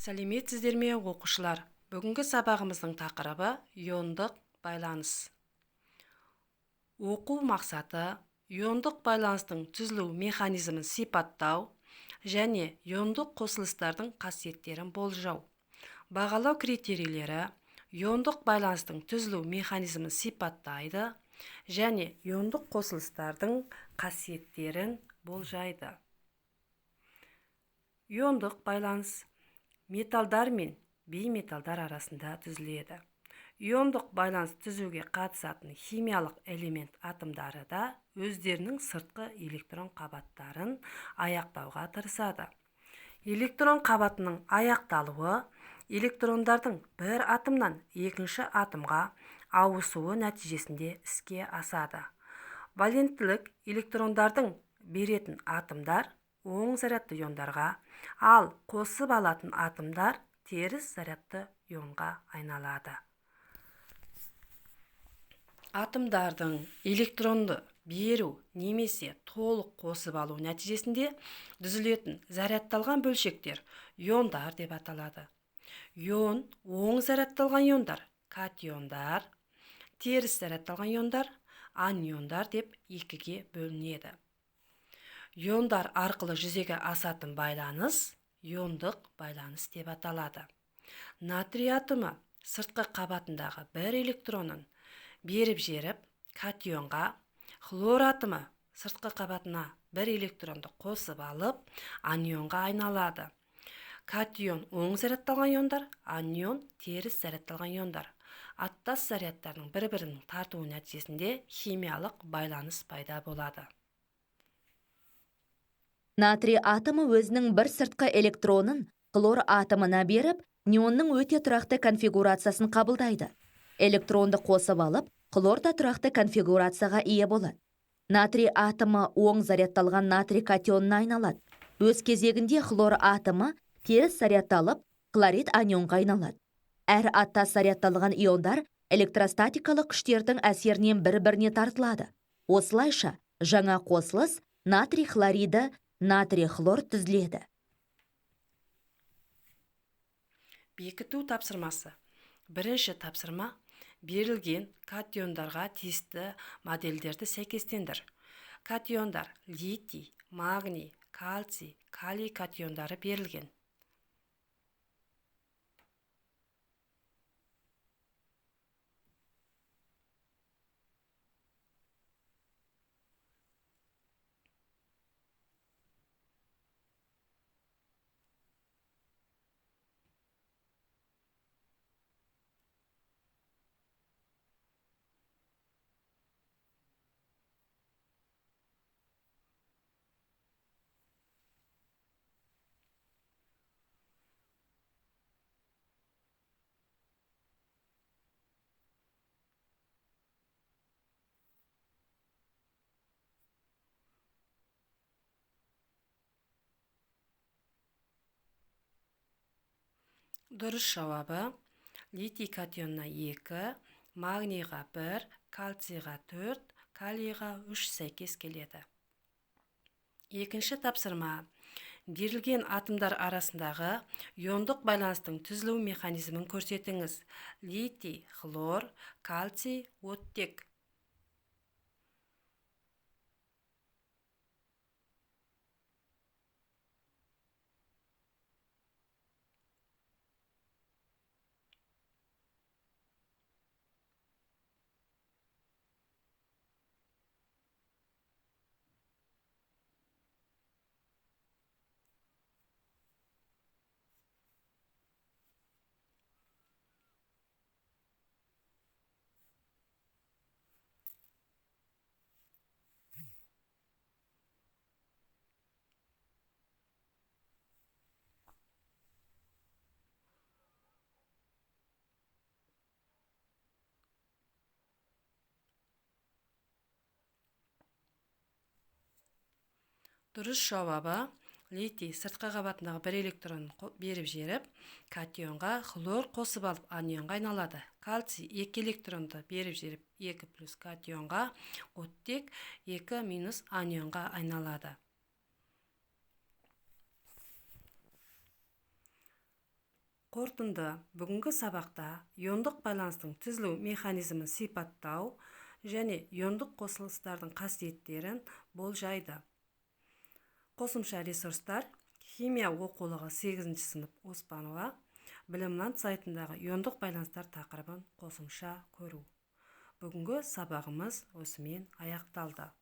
Сәлеметсіздер ме, оқушылар? Бүгінгі сабағымыздың тақырыбы иондық байланыс. Оқу мақсаты иондық байланыстың түзілу механизмін сипаттау және иондық қосылыстардың қасиеттерін болжау. Бағалау критерийлері иондық байланыстың түзілу механизмін сипаттайды және иондық қосылыстардың қасиеттерін болжайды. Иондық байланыс металдар мен бейметалдар арасында түзіледі. Иондық байланыс түзуге қатысатын химиялық элемент атомдары да өздерінің сыртқы электрон қабаттарын аяқтауға тырысады. Электрон қабатының аяқталуы электрондардың бір атомнан екінші атомға ауысуы нәтижесінде іске асады. Валенттілік электрондардың беретін атомдар оң зарядты иондарға, ал қосып алатын атомдар теріс зарядты ионға айналады. Атомдардың электронды беру немесе толық қосып алу нәтижесінде түзілетін зарядталған бөлшектер иондар деп аталады. Ион оң зарядталған иондар катиондар, теріс зарядталған иондар аниондар деп екіге бөлінеді. Иондар арқылы жүзеге асатын байланыс иондық байланыс деп аталады. Натрий атомы сыртқы қабатындағы бір электронын беріп жеріп катионға, хлор атомы сыртқы қабатына бір электронды қосып алып анионға айналады. Катион оң зарядталған иондар, анион теріс зарядталған иондар. Аттас зарядтардың бір-бірінің тартуы нәтижесінде химиялық байланыс пайда болады. Натрий атомы өзінің бір сыртқы электронын хлор атомына беріп, неонның өте тұрақты конфигурациясын қабылдайды. Электронды қосып алып, хлор да тұрақты конфигурацияға ие болады. Натрий атомы оң зарядталған натрий катионына айналады. Өз кезегінде хлор атомы теріс зарядталып, хлорид анионға айналады. Әр аттас зарядталған иондар электростатикалық күштердің әсерінен бір-біріне тартылады. Осылайша, жаңа қосылыс натрий хлориді, натрий хлор түзіледі. Бекіту тапсырмасы. Бірінші тапсырма берілген катиондарға тиісті модельдерді сәйкестендір. Катиондар литий, магний, кальций, калий катиондары берілген. Дұрыс жауабы литий катионына 2, магнийға 1, кальцийға 4, калийға 3 сәйкес келеді. Екінші тапсырма. Берілген атомдар арасындағы иондық байланыстың түзілу механизмін көрсетіңіз. Литий, хлор, кальций, оттек. Дұрыс жауабы литий сыртқы қабатындағы бір электронын беріп жеріп, катионға хлор қосып алып анионға айналады. Кальций 2 электронды беріп жеріп 2 плюс катионға, оттек 2 минус анионға айналады. Қорытынды. Бүгінгі сабақта иондық байланыстың түзілу механизмін сипаттау және иондық қосылыстардың қасиеттерін болжайды. Қосымша ресурстар: химия оқулығы, 8 сынып, Оспанова, Білімланд сайтындағы иондық байланыстар тақырыбын қосымша көру. Бүгінгі сабағымыз осымен аяқталды.